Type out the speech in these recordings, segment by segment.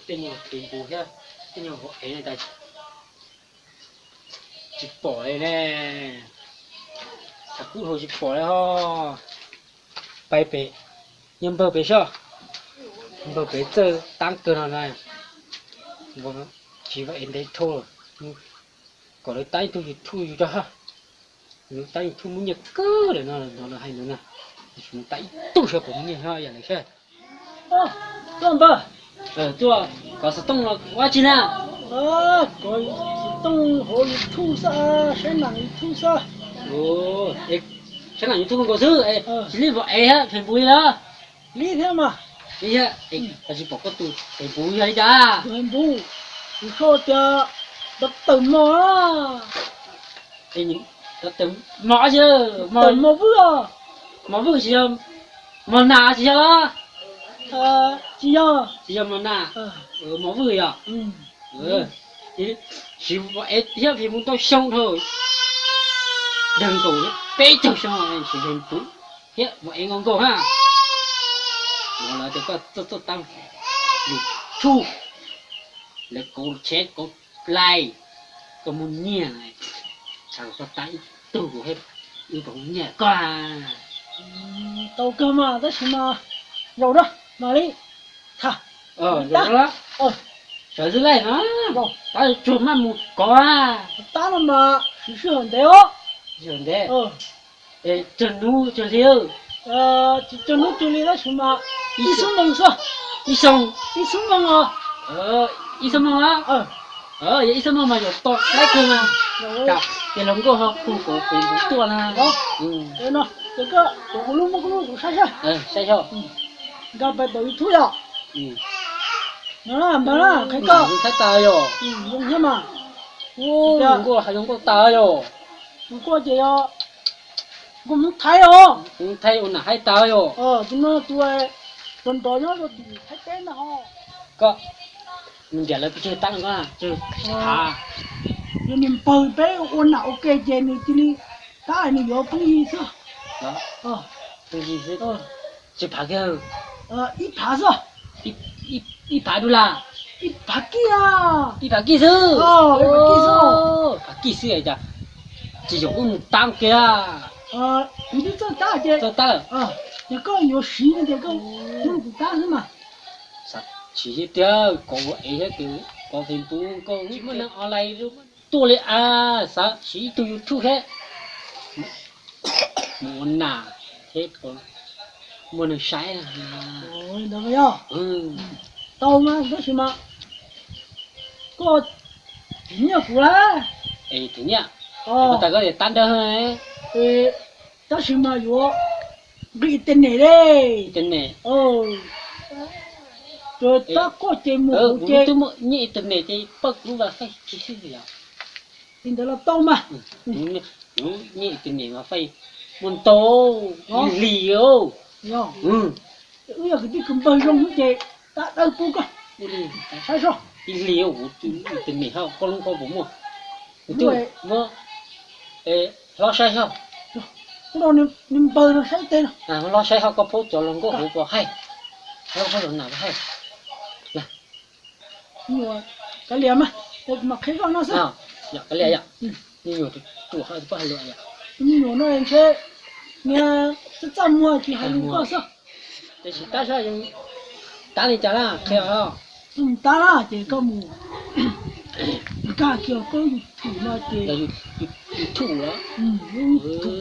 Tej nyuag tus npus thiab tej nyuag vauv ev ne tas tsis pom li ne. Thaum kub hauv tsis pom li ho. Pais pem, nyob npawg pem soj, npawg pem txawj tab kawg no na. Tsis vauv ev ntev dhau, kom lawv tab ib tug YouTube yus rau hab. Lawv tab YouTube muaj nyiaj kawg lawm no, no lawv hais ntawd na. Tab ib tug sawv puas muaj nyiaj hab yam lawv saib. Tuaj npawg, tuaj kov xov tooj los ua dab tsi na? Kov xov tooj hauv YouTube xwb, saib nam YouTube xwb. Saib nam YouTube nkaus xwb, tsis li vauv ev thiab Facebook li los? Li thiab mas. Li thiab, koj tsis pom koj tus Facebook yog li cas? Facebook, kuv sau tias Doctor Mos. Mos, Mos Vwj, Mos Vwj tsis yog, Mos Nas tsis yog los? Tsis yog, tsis yog Mos Nas. Mos Vwj yog. Siv vauv ev thiab Facebook ntau xyoo dhau, nees nkaum peb caug xyoo siv Facebook thiab vauv ev nkaus nkaus hab. Ua lawv tias koj txawj txawj tab YouTube, lawv kauv channel kauv like, koj muaj nyiaj, txhais koj tab ib tug kuv thiab, wb puas muaj nyiaj koj. Tau kawg mas, tab sis mas zaum no mam li tham. Sawv xwb lawm no, tab tsuag maj mus kov. Tab no mas siv sij hawm ntev os. Ntev. Tsawg hnub tsawg hli? Tsis tsawg hnub tsawg hli tab sis mas ib xuab moos xwb. Ib xyoo. Ib xuab moos os. Ib xuab moos os. Yog ib xuab moos mas yuav tau laib kawg mas. Ces hluas nkauj ho pug kauv Facebook tuaj na. Ces koj kuv lub muab koj lub kuv saib saib. Saib saib. Nkag pais tom YouTube yom. Npawg na, qhia koj. Thaib tas yom. Zoo thiab mas. Hluas nkauj hais zoo nkauj tas yom. Hluas nkauj ces yog nkauj Hmoob Thaib os. Hmoob Thaib ua nam haib tas yom. Tus no tus nrov nrov nyob rau tim Thaib teb ntag ho. Koj mus ntiam lawv pes tsawg tab no, tsawg phav? Yog niag npawg peb ua nam ua ke ces nws cia li tab nws yuav pheej yig xwb. Pheej yig xwb. Tsawg phav kiag? Ib phav xwb. Ib phav du las? Ib phav kij. Ib phav kij xwb. Ib phav kij xwb. Phav kij xwb cas tsis yog wb mus tab kiag? Kuv twb txawj tab ces txawj tab lawm. Yog koj yuav siv no ces koj muab kuv tab xwb mas. Xav siv tiag, kov ua ev thiab kov Facebook koj tsis muaj neeg online tuaj li as, xav siv ib tug YouTube thiab mus ua nam thiab muaj neeg saib. Ntawd yog tau mas tab sis mas koj thim nyiaj kuv lawm. Thim nyiaj? Koj tas koj tias tab nrab, tab sis mas yuav nqis internet li. Internet. Tab koj ces mus kuv ces twb muaj nyiaj internet ces pab kuv lub wifi xwb yom. Li ntawd los tau mas. Nyiaj internet wifi muaj ntau, ib hlis. Wb yog kwv tij kwv npawg zoo ces tab dawb pub koj. Saib soj. Ib hlis kuv internet hab koj lub koj puas muaj? Kuv twb muab, hlob saib hab. Npawg no saib tes no. Hlob saib hab koj paub cov hluas nkauj hauv puas haib, hlob paub cov nam puas haib. Kav liam mas, mas qhia koj no xwb. Kav liam yom. Me nyuam ruam hab tsis paub hais lus yom. Me nyuam no ntshe niag txaj txaj muag tsis hais lus koj xwb. Tab sis tab sab yus tab li cas na qhia os. Tab na ces koj mus nkag kiag koj YouTube no ces, YouTube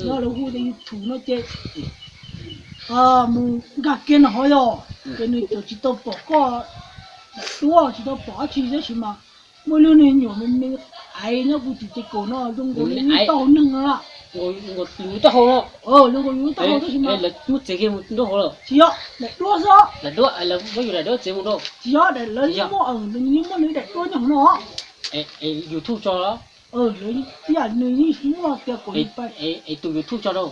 no lawv hu tias YouTube no ces mus nkag kiag no ho yog ces nws txawm tsis tau pom koj daim duab, tsis tau pom dab tsi tab sis mas muaj lub me nyuam me me aiv nyob puag tim ces kaum no zoo nkaus li yus taub hau neeg no. Zoo nkaus yus taub hau no. Zoo nkaus yus taub hau tab sis mas lawv muab txiav kiag mus nraub hauv lawm. Tsis yog, daim duab xwb. Daim duab, lawv muab yus daim duab txiav mus nraub. Tsis yog, lawv yeej muab, nws yeej muab nws daim duab nyob hauv no. YouTube tso los? Lawv ib yam nws yeej muab tias kom yus pais. Es tus YouTube tso rau.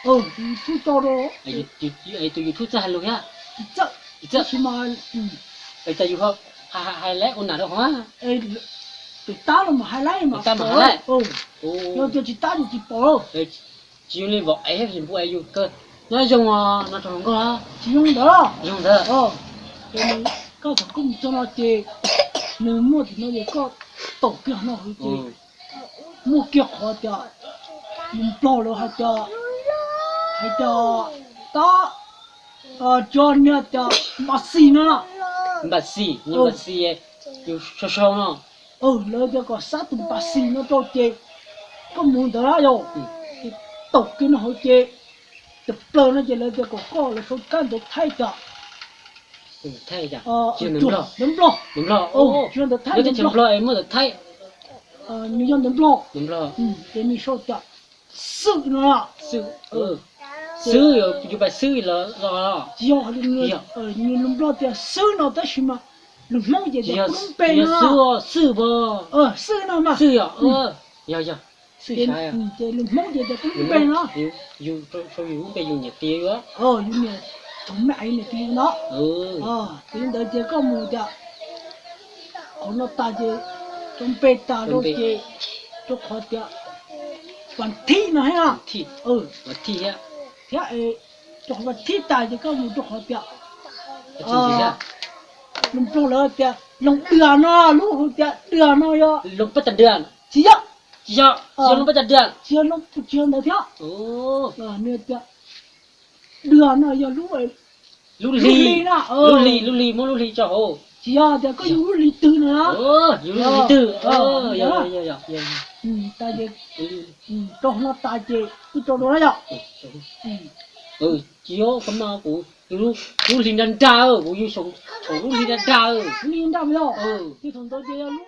Tus YouTube tso rau. Es tus YouTube txawj hais lus thiab? Tsis txawj. Tab sis mas, es cas yus ho hais laib ua nam rau hov? Tus tab los mas hais laib mas. Tab mas hais laib. Yog tias tsis tab ces tsis pom. Tsis zoo li vauv ev thiab Facebook es yus kawg nyob zoo no rau hluas nkauj. Tsis zoo ntawd. Zoo ntawd. Ces nws Koj thaum koj mus txog no ces nws muaj tim no ces koj taum kiag no hauv ces muaj kiag qhov tias lus Nplog lawv hais tias, hais tias tab, cov niag tias npas xis no, npas xis, niag npas xis, yus sau sau no, lawv tias kom xab tus npas xis no rau ces koj mus ntawd na yog, ces taum kiag no hauv ces tawm plaws no ces lawv tias kom koj los sau kab ntawd thaij tias ntawv Nplog, ntawv Nplog, nws yog ntawv Nplog, ces nws sau tias xwm no, xwb, yus pais xwb los tsis yog, nws lus Nplog tias xwb no tab sis mas lus Hmoob ces tias lub npe no, xwb, xwb no mas, yog, yog, ces lus Hmoob ces tias lub npe no, yus, yus lub npe yus niam txiv, yus niam, thaum me yus niam txiv no, ces li ntawd ces koj mus tias qhov no tas ces rau npe tas rau ces rau qhov tias Vas Thib no thiab, Vas Thib thiab, thiab rau qhov Vas Thib tas ces koj mus rau qhov tias lus Nplog lawv tias Loos Dwas no, lub hais tias Dwas no yog Loos Paj Tas Dwas, tsis yog, tsis yog, tsis yog Loos Paj Tas Dwas, tsis yog, tsis yog ntawd thiab. Nws tias Dwas no yog lub, lub hli, lub hli, lub hli, muab lub hli tso hauv. Tsis yog tias koj yug lub hli twg no, yug lub hli twg, yog, yog, yog, yog, tas ces rau qhov no tas ces twb rau dua na yog. Tsis yog, qhov no kuv, kuv lub hli nra nra, kuv yug saum lub hli nra nra, lub hli nra nra yog, ces thaum ntawd ces yog lub